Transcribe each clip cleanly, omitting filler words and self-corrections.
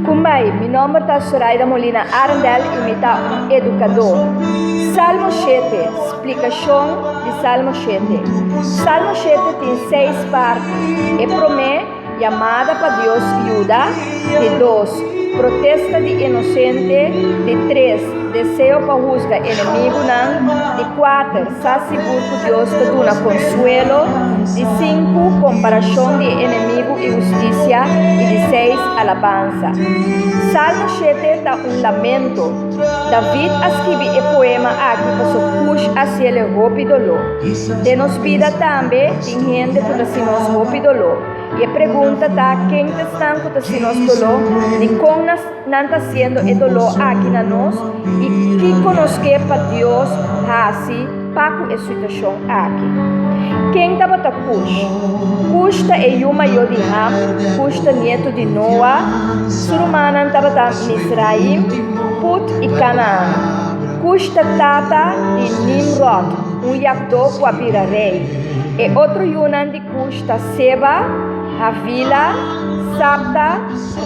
Kumbai, mi nòmber ta Soraida Molina Arendel i mi ta un edukadó. Salmo shete, Splikashon di Salmo shete. Salmo shete tin seis parti. E promé, yamada pa Dios yuda. Di dos, protesta di inosente. Di tres, deseo pa husga enemigunan. Di kuater, sa sigur ku Dios ta duna konsuelo. Di sinku, komparashon di e enemigu i hustisia. I di seis, alabansa. Salmo shete ta un lamento. David a skibi e poema aki paso Kush a hasiel e hopi doló. Den nos bida tambe tin hende ku ta si nos hopi doló. I e pregunta ta, ken ta esnan ku ta si nos doló? Dikon nan ta hasiendo e doló aki na nos? I kiko nos ke pa Dios hasi pa ku e situashon aki? Ken tabata Kush? Kush ta e yu mayó di Ham. Kush ta nietu di Noa. Su rumannan tabata Misraim, Put i Kanaan. Kush ta tata di Nimròd, un yagdó ku a bira rei. E otro yunan di Kush ta Seba, Havila, Sabta,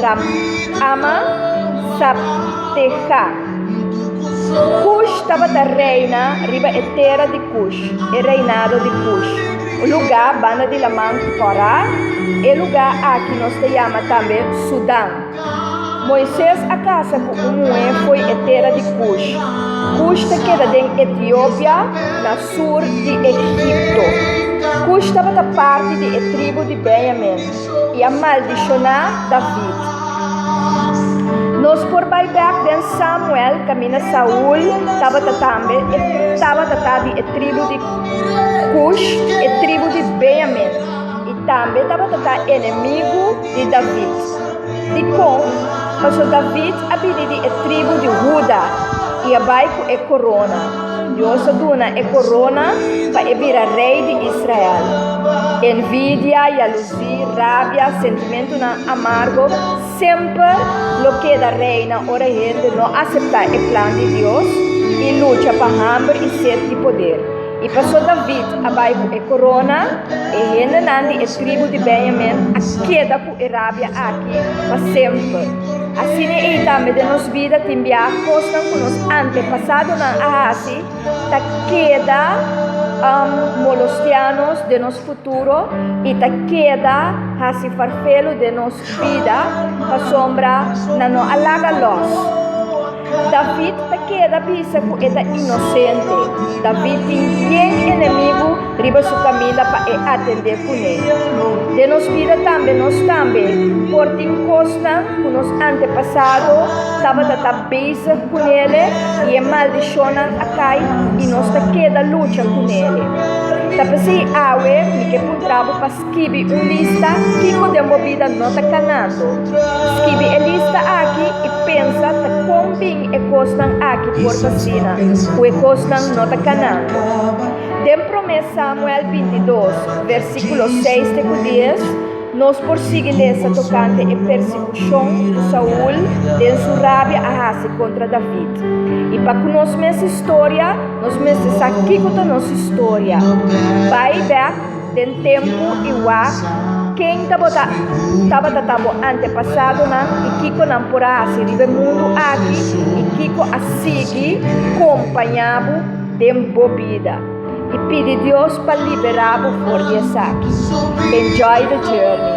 Rama, Sabteha. Kush tabata reina riba e tera di Kush, e reinado di Kush, un lugá banda di Laman Kòrá. E lugá aki nos ta yama tambe Sudan. Moises a kasa ku un muhé fo'i e tera di Kush. Kush ta keda den Etiopia, na sur di Egipto. Kush tabata parti di e tribu di Benyamin i a maldishoná David. Nos por bai bèk den Samuel kaminda Saul tabata tambe e tabata ta di e tribu di Kush, e tribu di Benyamin, i tambe tabata ta enemigu di David. Dikon? Pasobra David a bini di e tribu di Huda i a bai ku e korona. Dios a duna e korona pa e bira rei di Israel. Envidia, yaluzí, rabia, sentimentunan amargo semper lo keda reina ora hende no aseptá e plan di Dios i lucha pa hamber i set di poder. I paso David a bai ku e korona, e hendenan di e tribu di Benjamin a keda ku e rabia aki pa semper. Asina ei tambe den nos bida tin bia kosnan ku nos antepasadonan a hasi ta keda molostia nos den nos futuro i ta keda hasi farfelu den nos bida pasobra nan no a laga lòs. David ta keda bisa ku e ta inosente. David tin yen enemigu riba su kaminda pa e atendé kuné. Den nos bida tambe nos tambe por tin kosnan ku nos antepasado tabata ta bezig kunele i e maldishonnan a kai i nos ta keda lucha kunele. Ta p'esei awe mi ke puntra bo pa Skibi un lista kiko den bo bida no ta kanando. Skibi e lista aki i pensa ta kon bin e kosnan aki por ta asina ku e kosnan no ta kanando. Den Promé Samuel 22, versíkulo 6 te ku 10, nos por sigui lesa tokante e persekushon ku Saul den su rabia a hasi kontra David. I pa ku nos mes historia, nos mester sa kiko ta nos historia. Bai bèk. Den tempu i wak, ken tabata tabata ta bo antepasadonan i kiko nan por a hasi riba e mundu aki i kiko a sigui kompañá bo den bo bida? I pidi Dios pa liberá bo for di esaki. Enjoy the journey!